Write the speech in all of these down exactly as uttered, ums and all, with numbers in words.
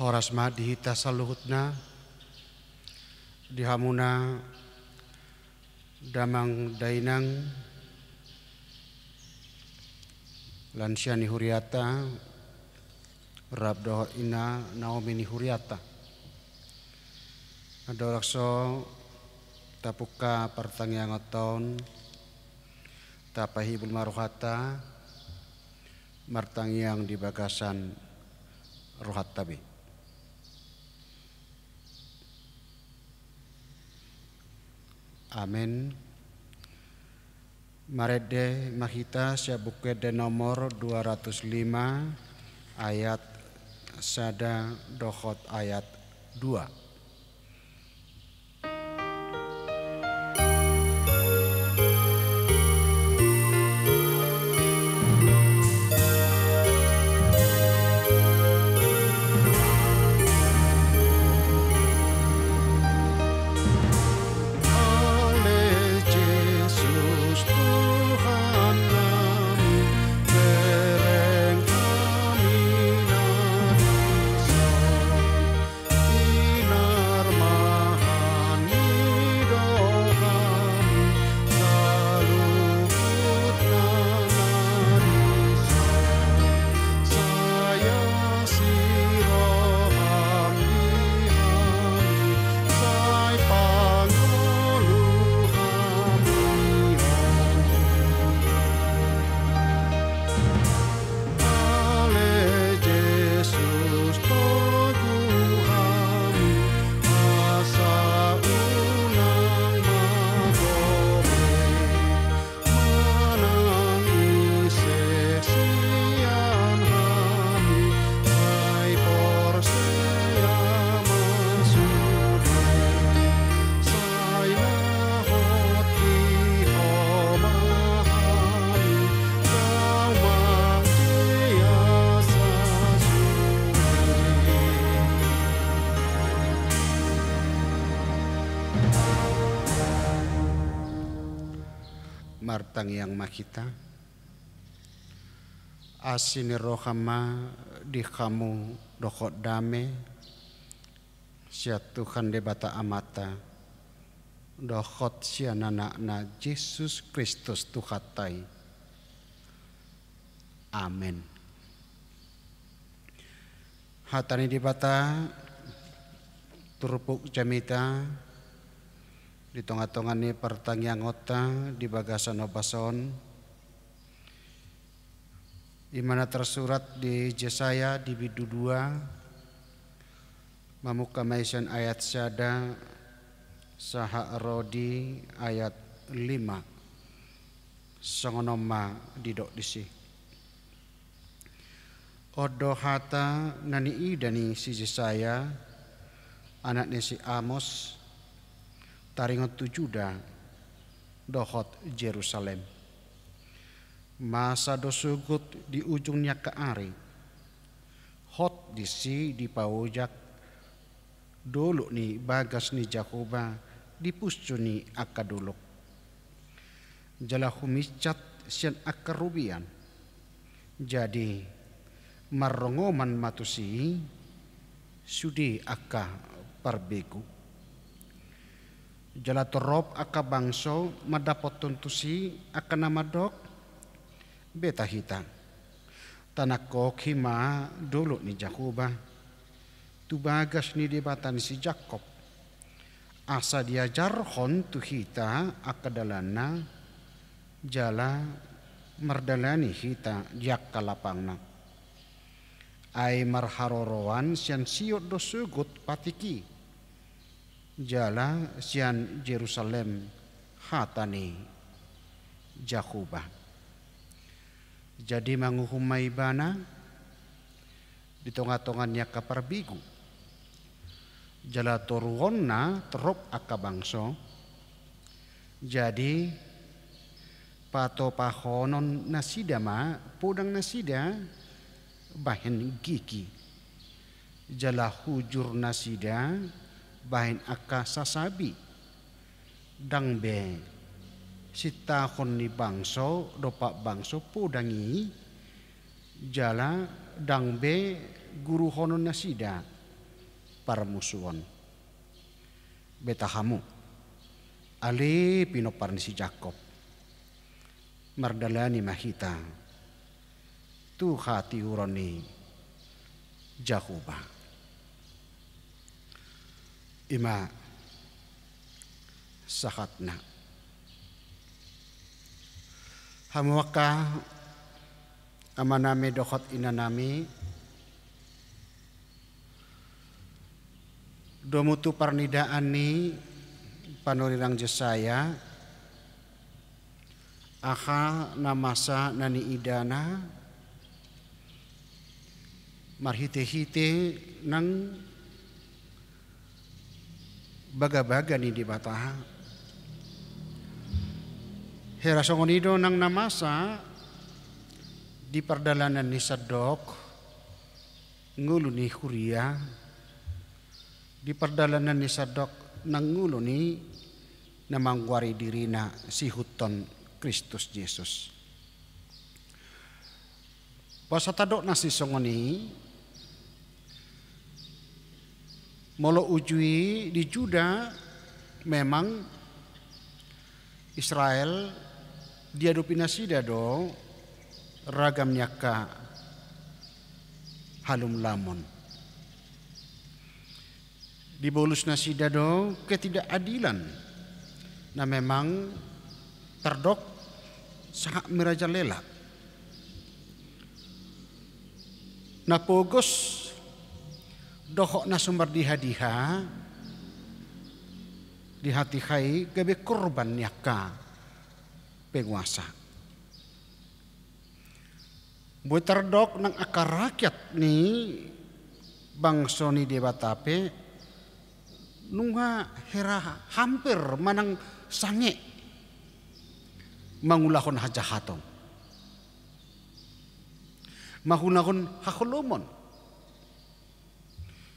Horas ma di hita saluhutna, di hamuna damang dainang, lansia ni huriata, rap dohot ina Naomi ni huriata. Andorang so tapungka partangiangonta on, tapahibul ma rohanta, martangiang di bagasan rohanta be. Amen. Marende ma hita sian Buku Ende nomor dua ratus lima, ayat sada dohot ayat dua. Ale Jesus Tuhan nami, bereng hami na dison. Pinarmahan ni do hami, saluhutna na dison. Sai asi roham di hami, sai pangolu hami on. Ale Jesus, togu hami, asa unang magodang, manang ise sian hami, sai porsea ma sude. Sai na hot di Ho ma hami, dao ma jea sasude. Martangiang ma hita. Asi ni roha ma di hamu dohot dame sian Tuhan Debata Amanta dohot sian Anakna Jesus Kristus Tuhanta i. Amen. Hata ni Debata turpuk jamita di tongatonga ni partangiangonta di bagasan ombas on, i ma na tarsurat di Jesaya di bindu dua, mamungka ma i sian ayat sada sahat ro di ayat lima. Songon on ma didok disi. On do hata na niida ni si Jesaya, anak ni si Amos, taringot tu Juda dohot Jerusalem. Masa do sogot di ujung ni angka ari, hot disi dipaojak dolok ni bagas ni Jahowa di punsu ni angka dolok. Jala huminsat sian angka robean. Jadi marrongoman ma tusi sude angka parbegu. Jala torop angka bangso mandapothon tusi angka na mandok, beta hita. Tanangkohi ma dolok ni Jahowa, tu bagas ni Debata ni si Jakob, asa diajarhon tu hita angka dalanna, jala mardalani hita di angka lapangna. Ai marharoroan sian Sion do sogot patik i, jala sian Jerusalem hata ni Jahowa. Jadi manguhum ma ibana di tongatonga ni angka parbegu. Jala toruonna torop angka bangso. Jadi patopahonon nasida ma podang nasida bahen gigi. Jala hujur nasida bahen angka sasabi. Ndang be sintahon ni bangso dompak bangso podang i, jala ndang be guruhonon nasida parmusuon. Beta hamu, ale pinompar ni si Jakkob, mardalani ma hita tu hatiuron ni Jahowa. I ma sahatna. Hamu angka amanami dohot inanami, domu tu parnidaan ni panurirang Jesaya, aha na masa na niidana marhitehite nang bagabaga ni Debata. Hera songon i do nang na masa di pardalanan ni sandok ngolu ni huria, di pardalanan ni sandok nang ngolu ni na manggoari dirina siihuthon Kristus Jesus. Boasa tadok nasi songon i? Molo uju i di Juda, memang Israel diadopi nasida do ragam ni angka halumlamon. Dibolus nasida do ketidakadilan na memang tardok sahat merajalela. Na pogos dohot na so mardiha-diha, diha-diha i gabe korban ni angka penguasa. Boi tardok nang angka rakyat ni bangso ni Debata pe nunga hera hampir manang sange mangulahon hajahaton, mangulahon haholomon.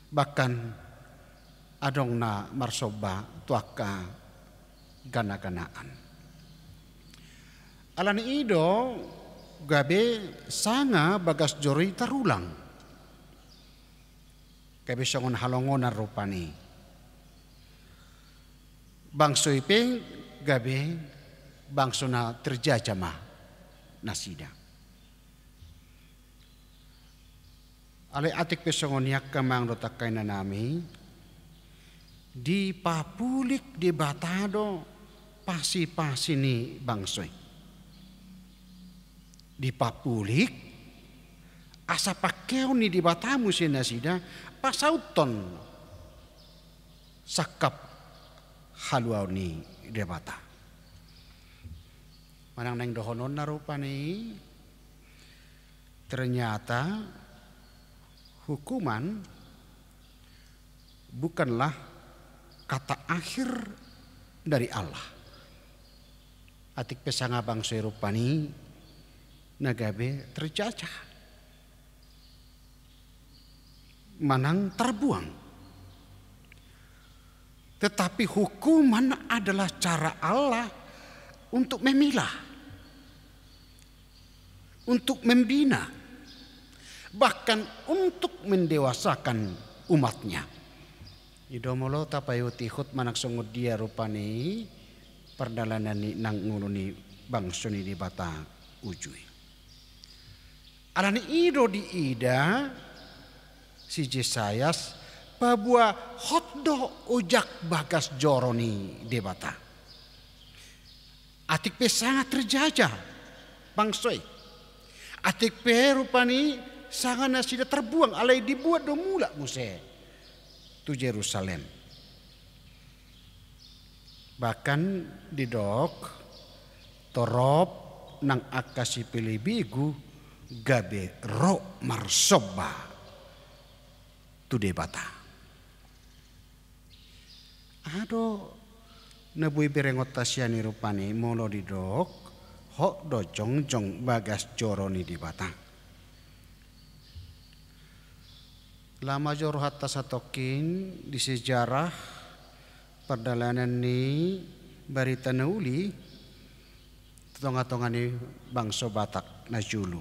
Bahkan adong na marsomba tu angka gana-ganaan. Alani i do gabe sanga bagas joro i tarulang. Gabe songon halongonan rupani. Bangso i pe gabe bangso na terjajah ma nasida. Alai atik pe songon i angka amang dohot angka inanami, dipapulik Debata do pasi-pasi ni bangso i. Dipapulik asa pangkeon ni Debata muse nasida pasauthon sangkap haluaon ni Debata. Manang naeng dohononna rupani, ternyata hukuman bukanlah kata akhir dari Allah. Atik pe sanga bangso i rupani na gabe terjajah manang terbuang. Tetapi hukuman adalah cara Allah untuk memilah, untuk membina, bahkan untuk mendewasakan umat-Nya. I do molo tapaihut-ihut manang songon dia rupani pardalanan ni nang ngolu ni bangso ni Debata uju i. Alani i do diida si Jesayas paboa hot do ojak bagas joro ni Debata. Atik pe sanga terjajah bangso i. Atik pe rupani sanga nasida terbuang, alai dibuat do mulak muse tu Jerusalem. Bahkan didok, torop nang angka sipelebegu gabe ro marsomba tu Debata. Aha do na boi berengonta sian i rupani molo didok, hot do jongjong bagas joro ni Debata. Laho ma jo rohanta satongkin di sejarah pardalanan ni barita na uli tu tonga-tonga ni bangso Batak na jolo.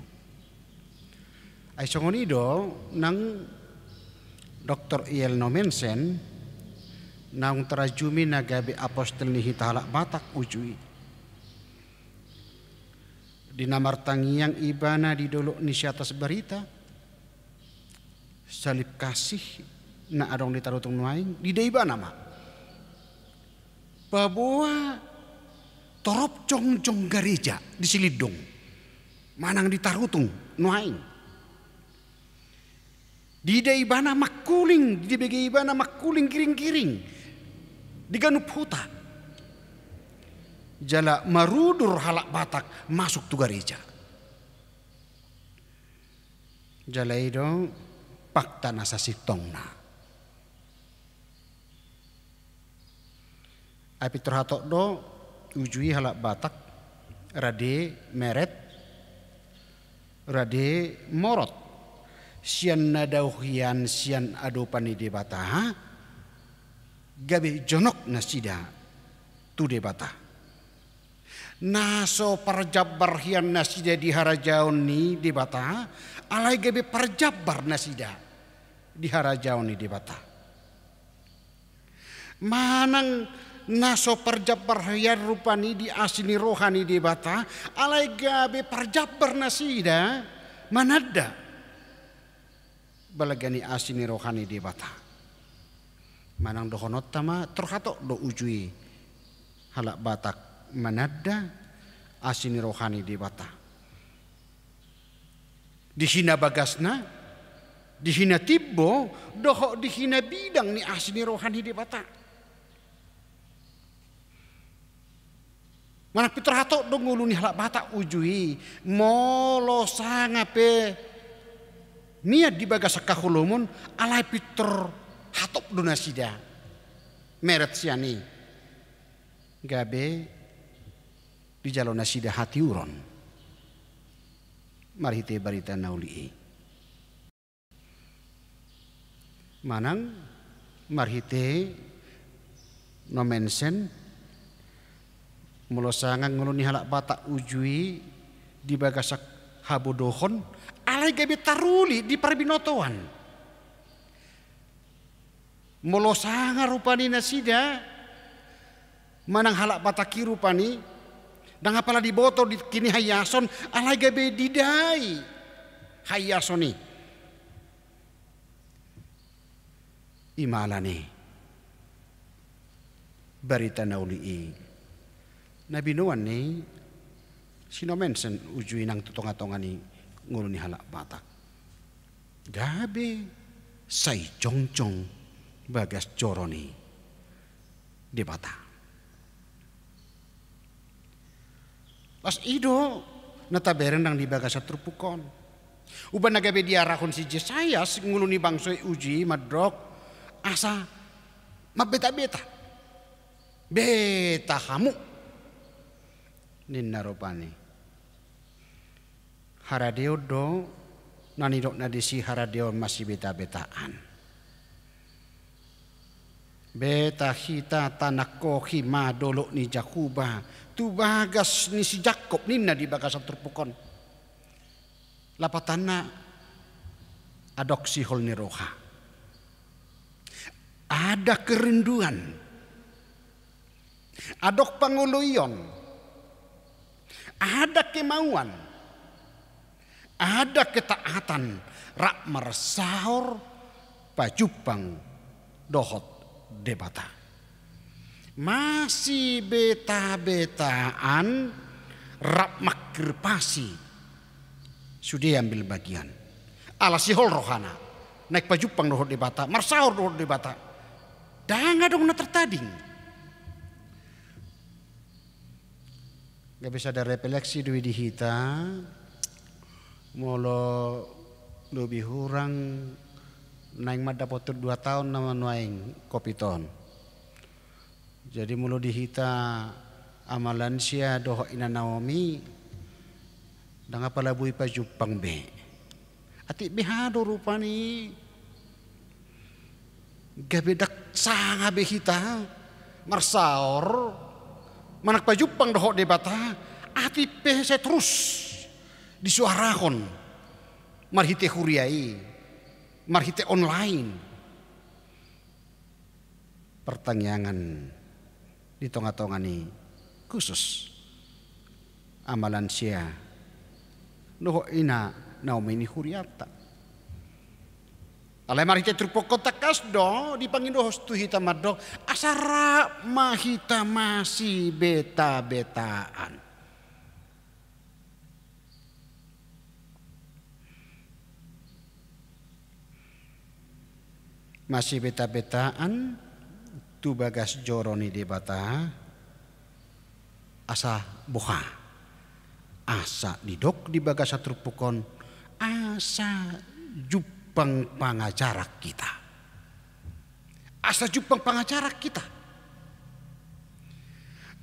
Ai songon i do nang Doktor Eyal Nommensen naung tarajumi na gabe apostel ni hita halak Batak uju i. Di na martangiang ibana di dolok ni si Atas Barita, salib kasih na adong di Tarutung nuaeng, diida ibana ma paboa torop jongjong gareja di Silindung manang di Tarutung nuaeng. Diida ibana mangkuling, dibege ibana mangkuling giring-giring di ganup huta. Jala marudur halak Batak masuk tu gareja. Jala i do fakta na sasintongna. Ai pintor hatop do uju i halak Batak, rade meret, rade morot sian na dao hian sian adopan ni Debata, gabe jonok nasida tu Debata. Na so parjambar hian nasida di harajaon ni Debata, alai gabe parjambar nasida di harajaon ni Debata. Manang na so parjambar hian rupani di asi ni roha ni Debata, alai gabe parjambar nasida mananda balga ni asi ni roha ni Debata. Manang dohononta ma tor hatop do uju i halak Batak mananda asi ni roha ni Debata. Di hina bagasna, di hina timbo, dohot di hina bidang ni asi ni roha ni Debata. Manang pintor hatop do ngolu ni halak Batak uju i, molo sanga pe nian di bagasan haholomon, alai pintor hatop do nasida meret sian i. Gabe dijalo nasida hatiuron marhite barita na uli i. Manang marhite Nommensen, molo sanga ngolu ni halak Batak uju i di bagasan habodohon, alai gabe taruli di parbinotoan. Molo sanga rupani nasida manang halak Batak i rupani, ndang apala diboto di kini haiason, alai gabe didai haiason i. I ma alani barita na uli i na binoan ni si Nommensen uju i nang tu tonga-tonga ni ngolu ni halak Batak. Gabe sai jongjong bagas joro ni Debata. Las i do na tabereng nang di bagasan turpuk on. Umbahen na gabe diarahon si Jesayas ngolu ni bangso i uju i mandok asa mambeta-beta. Beta hamu, ninna rupani. Haradeon do na nidokna disi, haradeon masibeta-betaan. Beta hita tanangkohi ma dolok ni Jahowa tu bagas ni si Jakkob, ninna di bagasan turpuk on. Lapatanna adong sihol ni roha. Ada kerinduan. Adong pangoloion, ada kemauan, ada ketaatan, rap marsaor pajumpang dohot Debata. Masibeta-betaan rap mangkirpasi sude ambil bagian. Ala sihol rohana, naeng pajumpang dohot Debata, marsaor dohot Debata. Ndang adong na tartading. Gabe sada refleksi do i di hita, molo lobi hurang naeng mandapothon dua taon nama nuaeng covid on. Jadi molo di hita Ama Lansia dohot Ina Naomi, ndang apala boi pajumpang be. Atik beha do rupani gabe ndang sanga be hita marsaor manang pajumpang dohot Debata, atik pe sai torus disuarahon marhite huria i, marhite online. partangiangan di tonga-tonga ni khusus ama lansia dohot ina na umi ni hurianta. Alai marhite turpuk on tangkas do dipangido host tu hita mandok asa rap ma hita masibeta-betaan. Masibeta-betaan tu bagas joro ni Debata asa boha? Asa didok di bagasan turpuk on asa jumpang pangajaran hita. Asa jumpang pangajaran hita.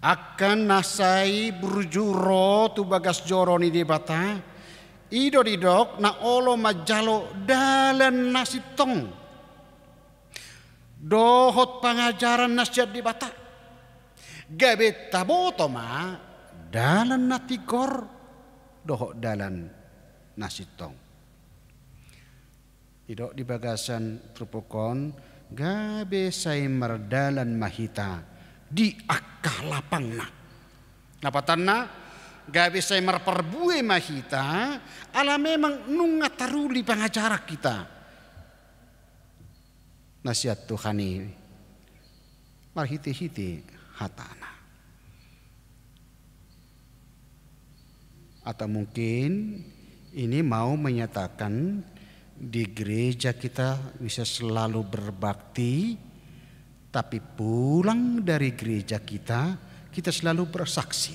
Angka na sai burju ro tu bagas joro ni Debata, i do didok na olo manjalo dalan na sintong dohot pangajaran na sian Debata. Gabe taboto ma dalan na tigor dohot dalan na sintong. Didok di bagasan turpuk on, gabe sai mardalan ma hita di angka lapangna. Lapatanna, gabe sai marparbue ma hita, ala memang nunga taruli pangajaran hita na sian Tuhan i marhite-hite hatana. Atau mungkin ini mau menyatakan di gereja kita bisa selalu berbakti, tapi pulang dari gereja kita, kita selalu bersaksi.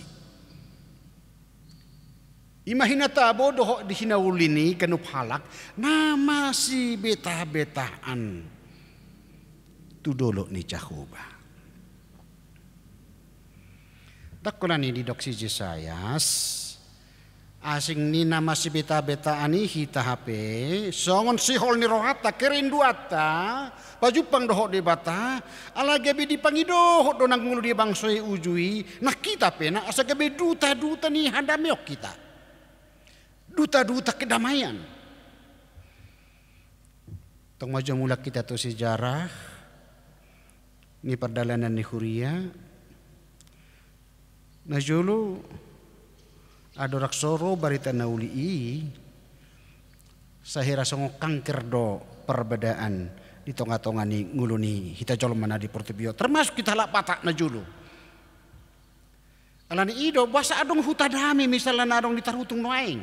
I ma hinatabona dohot di hinaulina ganup halak na masibeta-betaan tu dolok ni Jahowa. Ndang holan i didok si Jesayas, asing ni na masibeta-betaan i hita hape, songon sihol ni rohanta, kerinduanta pajumpang dohot Debata, ala gabe dipangidohot do nang ngolu ni bangso i uju i, nang hita pe nang asa gabe duta-duta ni hadameon hita. Duta-duta kedamaian. Tong ma jo mulak hita tu sejarah ni pardalanan ni huria. Na jolo andorang so ro barita na uli i, sai hira songon kanker do parbadaan di tonga-tonga ni ngolu ni hita jolma na di portibi on, termasuk hita halak Batak na jolo. Alani i do, boasa adong huta dame misalna na adong di Tarutung nuaeng?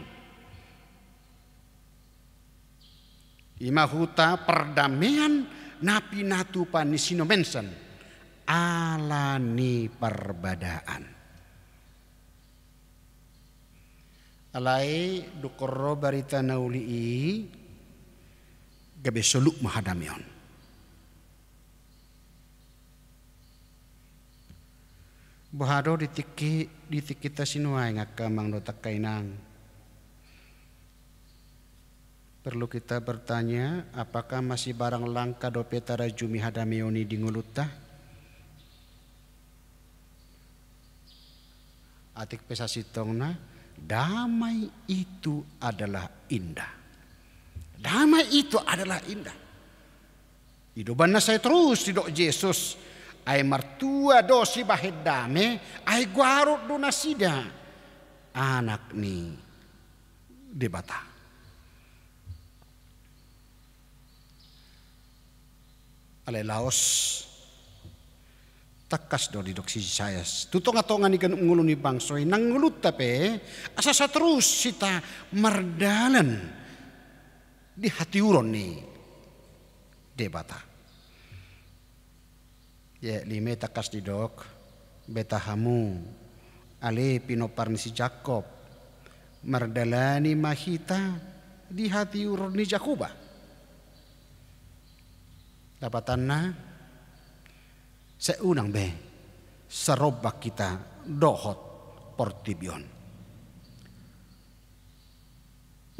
I ma huta pardamean na pinatupa ni si Nommensen ala ni parbadaan. Alai dung ro barita na uli i, gabe soluk ma hadameon. Boha do di tingki, di tingkinta sinuaeng angka amang dohot angka inang? Perlu kita bertanya, apakah masih barang langka dope tarajumi hadameon i di ngolunta? Atik pe sasintongna, damai itu adalah indah. Damai itu adalah indah. I do umbahen na sai torus didok Jesus, ai martua do sibahen dame, ai huarhon do nasida anak ni Debata. Alai laos tangkas do didok si Jesayas tu tonga-tonga ni ganup ngolu ni bangso i, nang ngolunta pe asa sai torus hita mardalan di hatiuron ni Debata. Di ayat lima i tangkas didok, beta hamu, ale pinompar ni si Jakkob, mardalani ma hita di hatiuron ni Jahowa. Lapatanna, sai unang be sarombak hita dohot portibi on.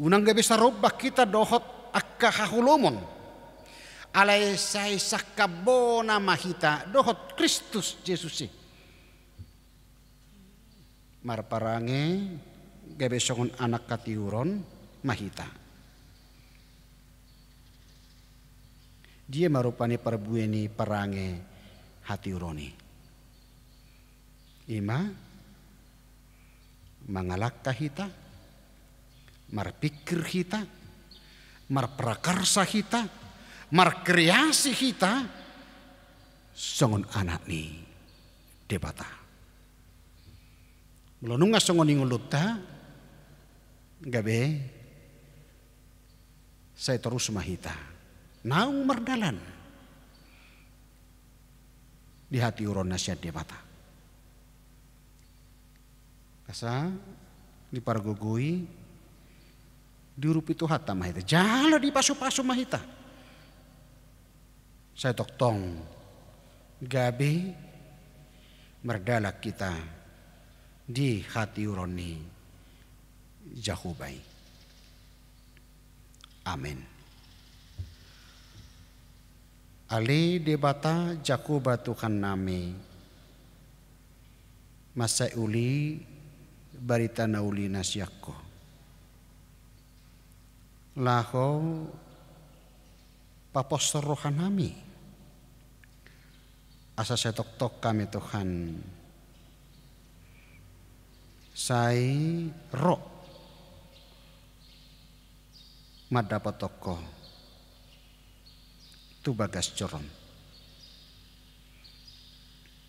Unang gabe sarombak hita dohot angka haholomon. Alai sai sangkambona ma hita dohot Kristus Jesus i. Marparange gabe songon anak hatiuron ma hita. Dia ma rupani parbue ni parange hatiuron i. I ma mangalangka hita, marpingkir hita, marprakarsa hita, markreasi hita songon anak ni Debata. Molo nunga songon i ngolunta, gabe sai torus ma hita naung mardalan di hatiuron na sian Debata. Asa dipargogoi, diurupi Tuhanta ma hita jala dipasupasu ma hita. Sai tongtong gabe mardalan hita di hatiuron ni Jahowa i. Amen. Ale Debata Jahowa Tuhannami, mansai uli barita na uli na sian Ho. Laho paposhon rohanami, asa sai tongtong hami Tuhan sai ro mandapothon Ho tu bagas joro-Mu.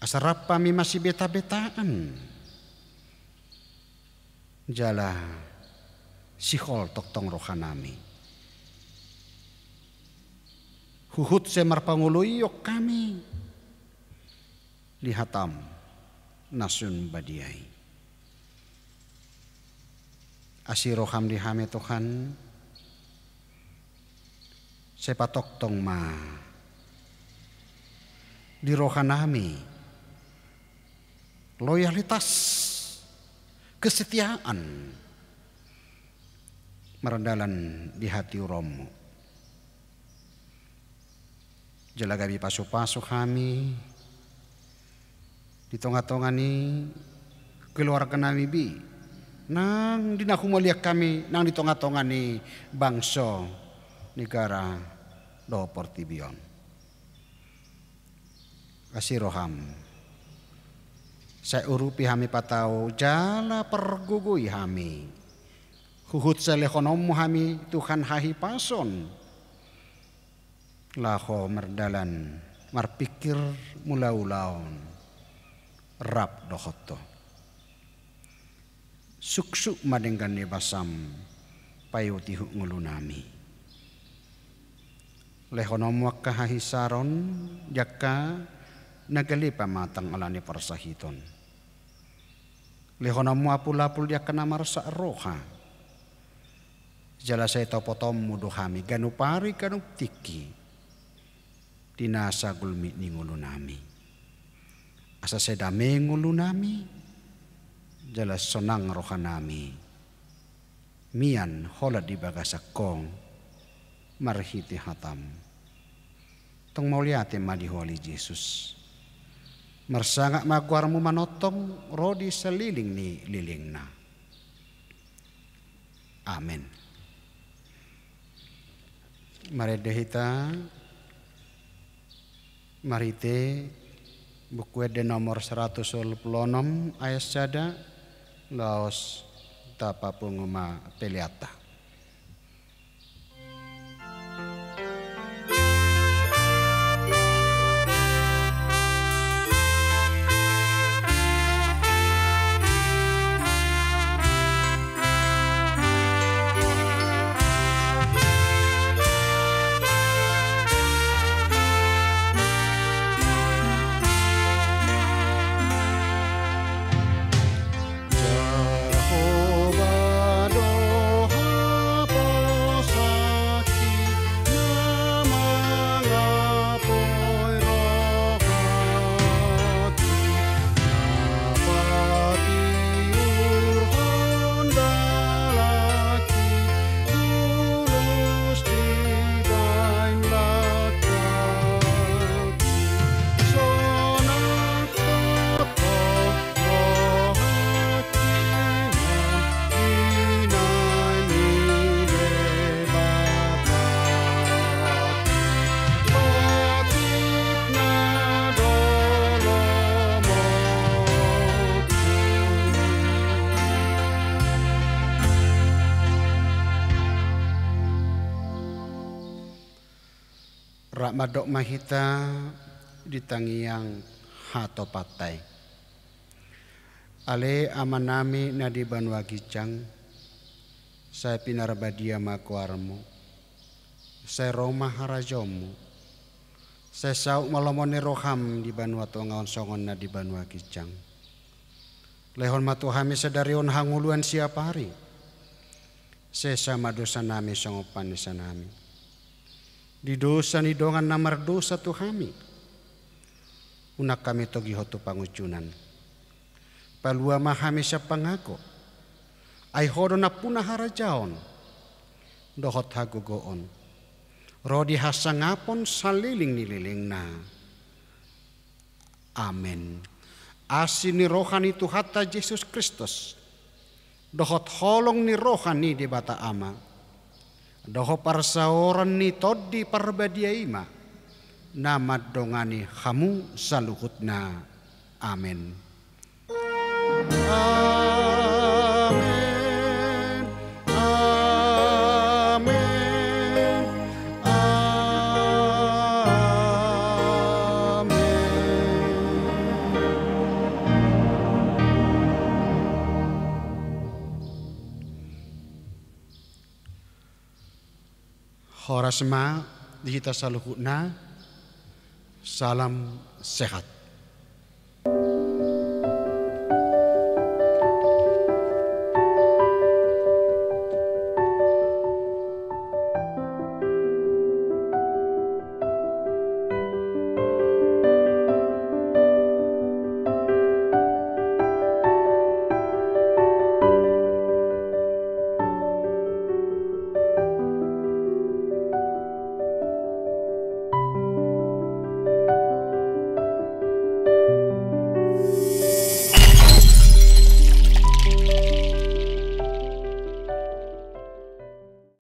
Asa rap hami masibetabeta jala sihol tongtong rohanami. Huhut sai marpangoloion hami di hata-Mu na sun badia i. Asi roham di hami Tuhan, sai patongtong ma di rohanami loyalitas, kesetiaan mardalan di hatiuron-Mu. Jala gabe pasupasu hami di tongatonga ni keluarganami be, nang di na humaliang hami nang di tongatonga ni bangso, negara dohot portibi on. Asi roham, sai urupi hami patau jala pargogoi hami. Huhut sai lehononmu hami Tuhan hahipason laho mardalan marpingkir mulaulaon rap dohot Ho. Suksuk ma denggan ni basam paihutihut ngolunami. Lehononmu angka hahisaron di angka na gale pamatang ala ni parsahiton. Lehononmu apulapul di angka na marsak roha. Jala sai topotonmu do hami ganup ari ganup tingki di nasa gulmit ni ngolunami. Asa sai dame ngolunami jala sonang rohanami mian holan di bagasan Ho marhite hatam. Tong mauliate ma di Ho ale Jesus. Marsangap ma goarmu manongtong ro di saliling ni lelengna. Amen. Marende hita marhite Buku Ende nomor seratus tolu pulu onom ayat sada, laos tapapungu ma peleanta. Mandok ma hita di tangiang hatopanta i. Ale Amanami na di banua ginjang, sai pinarbadia ma goarmu, sai ro ma harajaonmu, sai saut ma lomo ni roham di banua tonga on songon na di banua ginjang. Lehon ma tu hami sadari on hangoluan siapari. Sesa ma dosanami songon panesanami di dosa ni dongan na mardosa tu hami. Unang hami togihon tu pangunjunan. Palua ma hami sian pangago. Ai Ho do nampuna harajaon dohot hagogoon ro di hasangapon saleleng ni lelengna. Amen. Asi ni roha ni Tuhanta Jesus Kristus, dohot holong ni roha ni Debata Ama, dohot parsaoran ni Tondi Parbadia i ma na mandongani hamu saluhutna. Amen. Amen. Amen. Amen. Horas ma di hita saluhutna. Salam sehat.